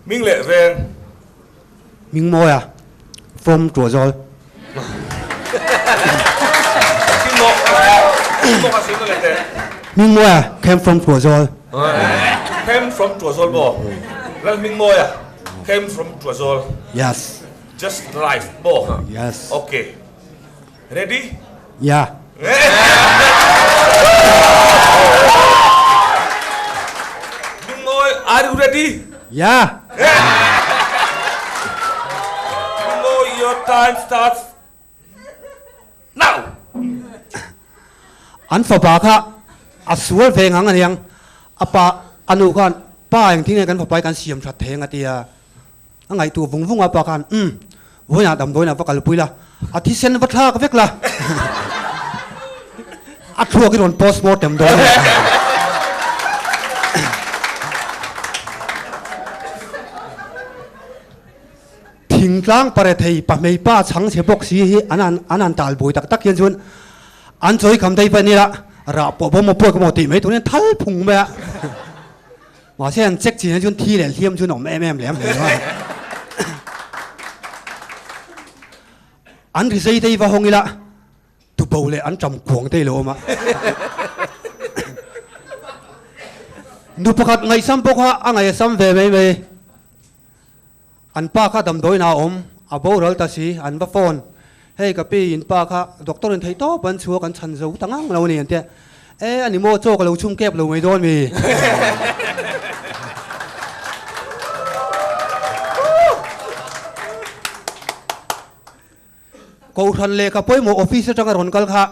Ming leh veng. Ming mawi a, from Tuahzawl. Ming mawi a, came from Tuahzawl. Came from Tuahzawl maw? Lal Ming mawi a, came from Tuahzawl. Yes. Just life maw? Yes. Okay. Ready? Yeah. Mingmawi, are you ready? Yeah. Mingmawi, your time starts now. An fapa kha a sual ve ngang aniang a pa a nu khan pa engtin nge kan fapa hi kan siam that thei ang a tia. A ngaihtuah vung vung a pa khan, Umm, vawiinah damdawiinah va kalpui la, a thisen va thlak vek la, a thluak i rawn post mortem dawn a ni. Thingtlang pare thei pahmei pa chhang chhe bawk si hi an an an han tal buai tak tak hian chuan an chawi kham daih pawh nila rah pawh bawm maw pawi ka maw tih mai turin thal phung mai a. Mahse an check chin ah chuan thi leh hliam chu an awm em em lem hle a. An ri zei te hi va hawng ila tubo leh an ṭam kuang te hi lo awm a. Nu pakhat ngaihsam pawh kha a ngaih a sam ve mai mai. An pa kha damdawiin a awm, a boral ta si, an va phone, Hei ka pi, in pa kha doctor in theih tawp an chhuak an chhan zo ta ngang lo a ni an tia. E a ni maw, chaw ka lo chhum kep lo mai dawn mi? Kohhran lehkha pawimawh office atanga rawn kal kha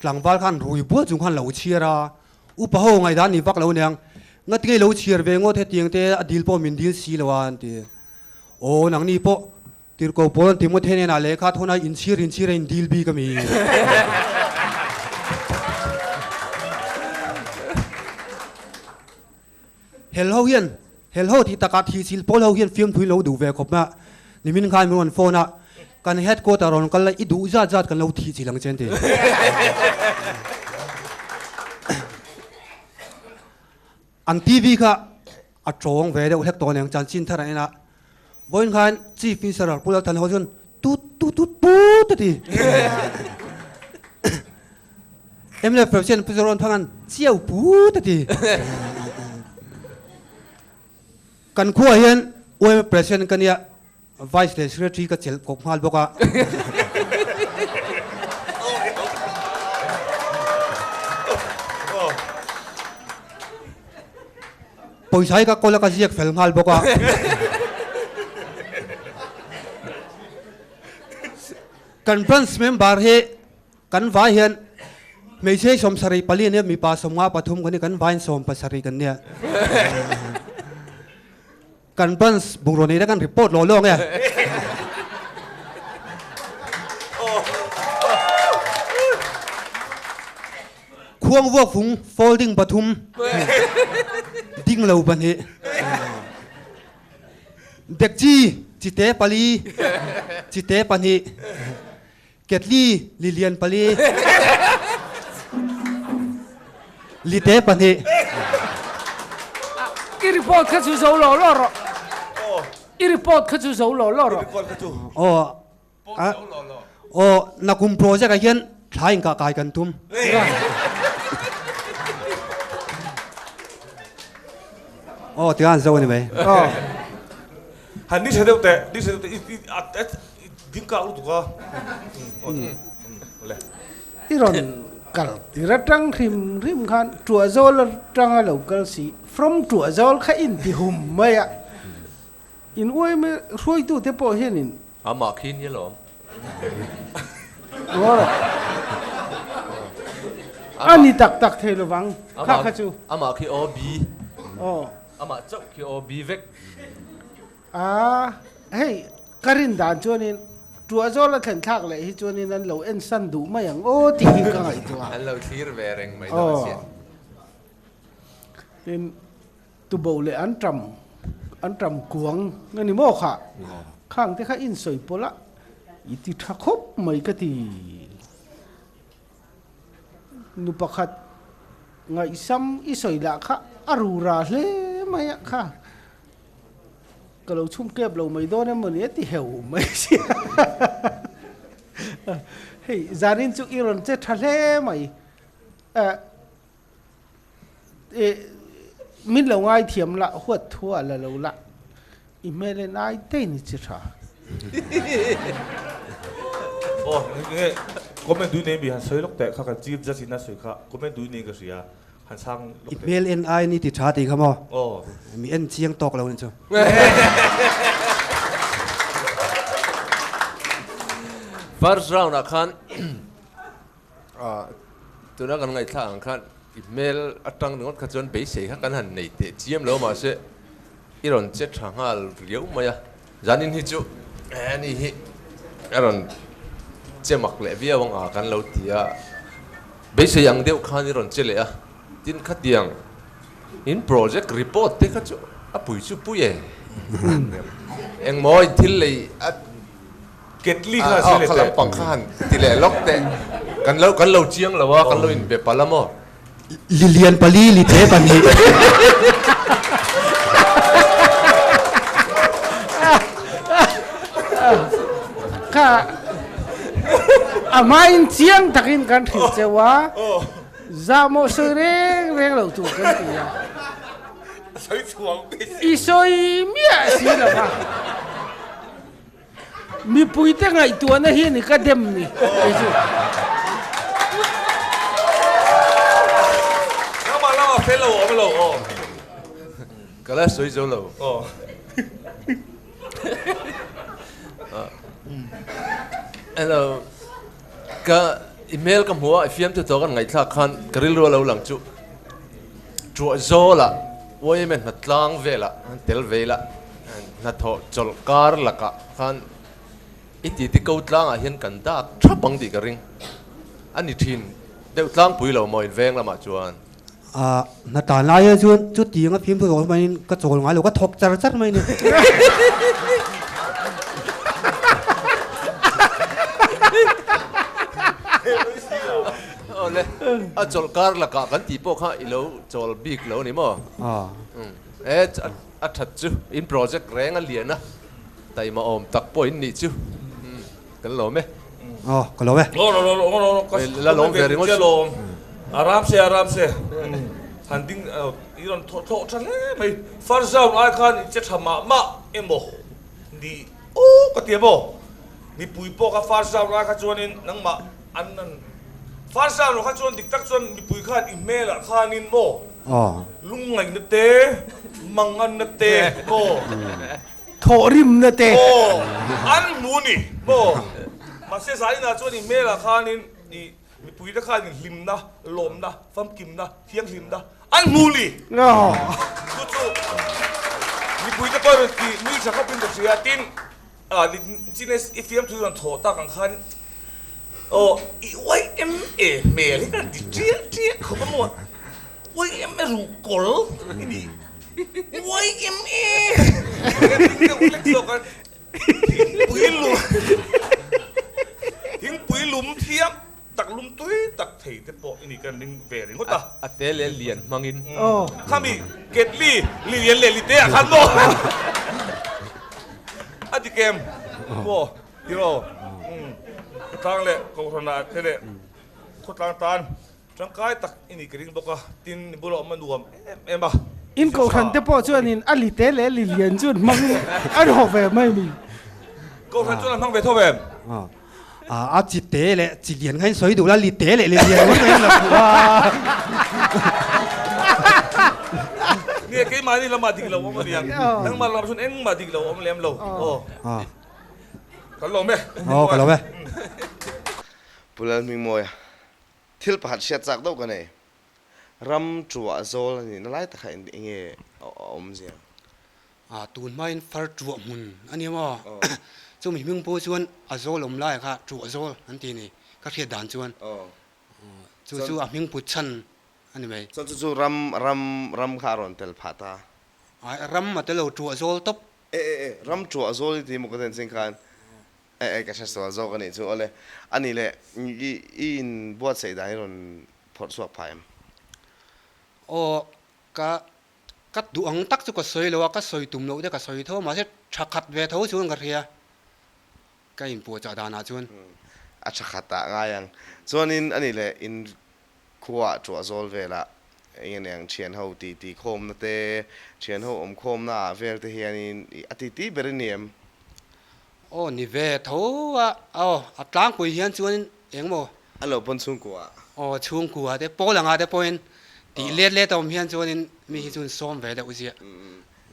tlangval khan rui bual chung khan lo chhiar a, Upa ho ngaihdan ni vak lo aniang, ngatinge lo chhiar ve ngawt hetiang te a dil pawh min dil si lo a an ti. Aw nangni pawh tirhko pawl an ti maw the hnenah lehkha thawn a inchhir inchhir a indil bik a mi. Hel ho hian, hel ho tih takah thihchilh pawl ho hian fiamthui lo duh ve khawp mai a, nimin khan min rawn phone a, kan headquarter rawn kal la i duh zat zat kan lo thihchilh ang che an ti. An TV kha a tawng ve deuh hlek tawh aniang chanchin thar an en a, vawiin khan Chief Minister Pu Lalthan ho chuan tut tut tut put a ti. Mnf President Pu Zorawn Phangan chiau put a ti. Kan khuaah hian UMF President ka nia, Vice leh Secretary ka chelh kawp nghal bawk a. Pawisa hi ka kawl a ka ziak fel nghal bawk a. Kan branch member hi Kan vai hian hmeichhe 74 a nia, mipa 53 kan ni, kan vaiin 70 kan nia. Kan branch bungraw neih na kan report lawh lawng e. Khuang vuak fung folding pathum, ding lo pahnih. Dekchi chite pali, chite pahnih. Ketli lilian pali. Lite pahnih. I report kha chu zo lo lo rawh. I report kha chu zo lo lo rawh. Aw aw nakum project ah hian thla inkah kai kan tum. Aw tiang an zo a ni mai. Han ni tha deuh teh, ni tha deuh teh i Ding kak lutuk a. I rawn kal tir atang hrim hrim khan Tuahzawl atanga lo kal si from Tuahzawl kha in ti hum mai a. In uai mai hruaitu te pawh hianin. Amah khi ni alawm. A ni tak tak thei lovang kha kha chu. Amah khi aw bi. Amah chauh khi aw bi vek. A hei ka rin dan chuanin Tuahzawl a thlen thlak leh hi chuanin an lo en san duh mai ang aw tih hi ka ngaihtuah. An lo thlir ve reng mai dawn a sin. Tin, tubo leh an ṭam an ṭam kuang a ni maw kha? Khang te kha insawi pawlh a i ti ṭha khawp mai ka ti. Nu pakhat ngaihsam i sawi lah kha a rura hle mai a kha. Ka lo chhum kep lo mai dawn em mawni a ti heu mai sia. Hei zanin chu i rawn che tha hle mai. Min lo ngaithiam lah huat thu a la lo lah i hmel en ai te in i che tha. Aw nge comment dui nei mi han sawi lawk teh kha kan chief judge in a sawi kha comment dui nei ka hria han chhang lawk teh. I hmel en ai in i ti tha tih kha maw? Aw. Mi en chiang tawk lo nih chu. First round ah khan Tuna kan ngaihthlak ang khan i hmel atang ringawt kha chuan beisei kha kan han nei teh chiam lo mahse i rawn che tha nghal riau mai a, zanin hi chu ani hi a rawn che mak leh viau ang a kan lo ti a, beisei ang deuh khan i rawn che leh a, tin khatiang in project report te kha chu a pui chu pui e, engmaw in thil lei a. Ketli kha a kha lampang kha han ti leh lawk teh. Kan lo kan lo chiang lo a, kan lo inbe palh a maw? Lilian pali lite pahnih. Kha a hmain chiang takin kan hrilh cheu a, zahmawh sawi reng reng lo tur kan ti a. I sawi miah si lo va. Mipuite ngaihtuahna hi ni ka dem ni kei chu. Nangmah lamah fel lo awm lo aw. Ka la sawi zo lo. Aw. Hello. Ka email ka hmu a, i fiamtu tawh kan ngaihthlak khan ka rilru a lo lang chu. Ṭuah zawlah YMA hnatlang velah tel ve ila hnathawh chawlh kar lakah khan i titi ko tlangah hian kan dak thap ang tih ka ring a ni thin deuh tlangpui lo maw inveng lamah chuan. Ah, hnatan laia chuan chutiang a fimkhur zawh maiin ka chawl ngai lo, ka thawk char char mai a ni. Awle, a chawlh kar lakah kan tih pawh kha i lo chawl bik lo a ni maw? E, a that chu in project reng a lian a, taima awm tak pawh in nih chu. Kan lawm e. Aw, ka lawm e. La lawm ve ringawt chu. Aram se, aram se. Han ding, i rawn thawh thlawh tha hle mai. First round ai khan i che tha mah mah emaw ni aw ka ti a maw? Mipui pawh kha first round ai kha chuanin nangmah An an Farsa lo kha chuan dik tak chuan mipui khan i hmelah khanin maw lungngaihna te, manganna te maw, thawhrimna te maw an hmu ni maw. Mahse zaninah chuan i hmelah khanin i mipui te khan hlimna, lawmna, famkimna, thianghlimna an hmu ni. Chu chu mipui te pawh rawn ti nui tha khawpin ka hria tin, A Chines i fiamthu rawn thawh tak ang khan aw i YMA hmel hi ka ti ṭiah ṭiah khawp a maw YMA ruhkawl i ni YMA deuh lek zawk a thingpui lum thingpui lum thiam tak lum tui tak thei te pawh i ni ka ring ve ringawt a. A te leh lian hmangin. Khami ketli li lian leh li te ah khan maw a ti kem maw tiraw khawtlang leh kohhran ah te leh khawtlang tan tangkai tak i ni ka ring bawk a tin i bulah awm a nuam em em a. In kohhran te pawh chuanin a li te leh li lian chu an hmang an haw ve mai a ni. Kohhran chuan an hmang ve tho em? A chi te leh chi lian kha in sawi duh la, li te leh li lian ngawt mai an lo hmuh a. Nge keimahni lamah dik lo awm a niang, nangmah lamah chuan engmah dik lo awm lem lo. Aw. Ka lawm e. Aw ka lawm e. Pu Lalhmingmawia, thil pakhat hriat chak deuh ka nei. Ram tuah zawl a nihna lai takah eng nge a awmzia? A tun hmain far tuah hmun a nia maw? Chumi hming pawh chuan a zawl awm laiah kha tuah zawl an ti a ni, ka hriat dan chuan. Chu chu a hming put chhan a ni mai. Chuan chu chu ram ram ram kha a rawn tel phah ta. Ram a tel lo tuah zawl tawp. E e e, ram tuah zawl i ti maw ka ten chin khan. E e, ka hre sual zawk a nih chu. Awle, a nih leh i i inbuatsaih dan i rawn phawrh chhuak phah em? Aw, ka Ka duh ang tak chu ka sawi lo a, ka sawi tum loh te ka sawi tho a, mahse tha khat ve tho chuan ka hria ka inpuahchah danah chuan. A tha khat ah ngai ang. Chuanin ani leh in khuaah tuah zawl velah eng nge ang thian ho ti ti khawmna te, thian ho awm khawmna ah vel te hianin a ti ti ber i ni em? Aw ni ve tho a, aw a tlangpui hian chuanin eng maw? A lo pawn chhungkua. Aw chhungkua te pawl anga te pawhin tih let let a awm hian chuanin mi hi chuan sawm ve deuh ziah.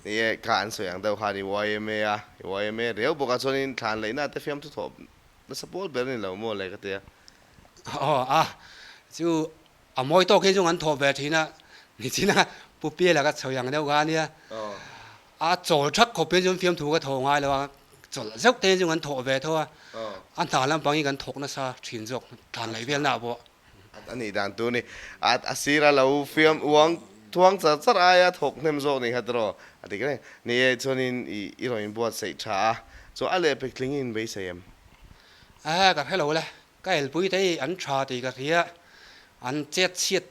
Ni e, kha an sawi ang deuh khan i yma a, i yma riau bawk a chuanin thlan leihna te fiamthu thawh nasa pawl ber a ni lo maw le ka ti a. Aw a, chu a mawi tawk hi chung an thawh ve thin a, nichina Pu Piala ka sawi ang deuh kha a nia. A chawl thak khawp in chuan fiamthu ka thaw ngai lo a, chawlh zeuh te chu kan thawh ve tho a, a hna lampang hi kan thawk nasa thin zawk thlan laih vel nah pawh. A nih dan tur ni, a sir a lo fiam uang thuang char char aia thawk hnem zawk ni kha tiraw a ti reng. Ni e, chuanin i rawn inbuatsaih tha a, chuan a lehpek tling in beisei em? A, ka hre lo le, ka elpui te hi an tha tih ka hria, an chet chhiat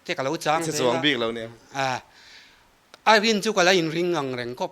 te ka lo chang zel a. Che chuang bik lo nia. A, a rin chu ka la inring ang reng khawp mai.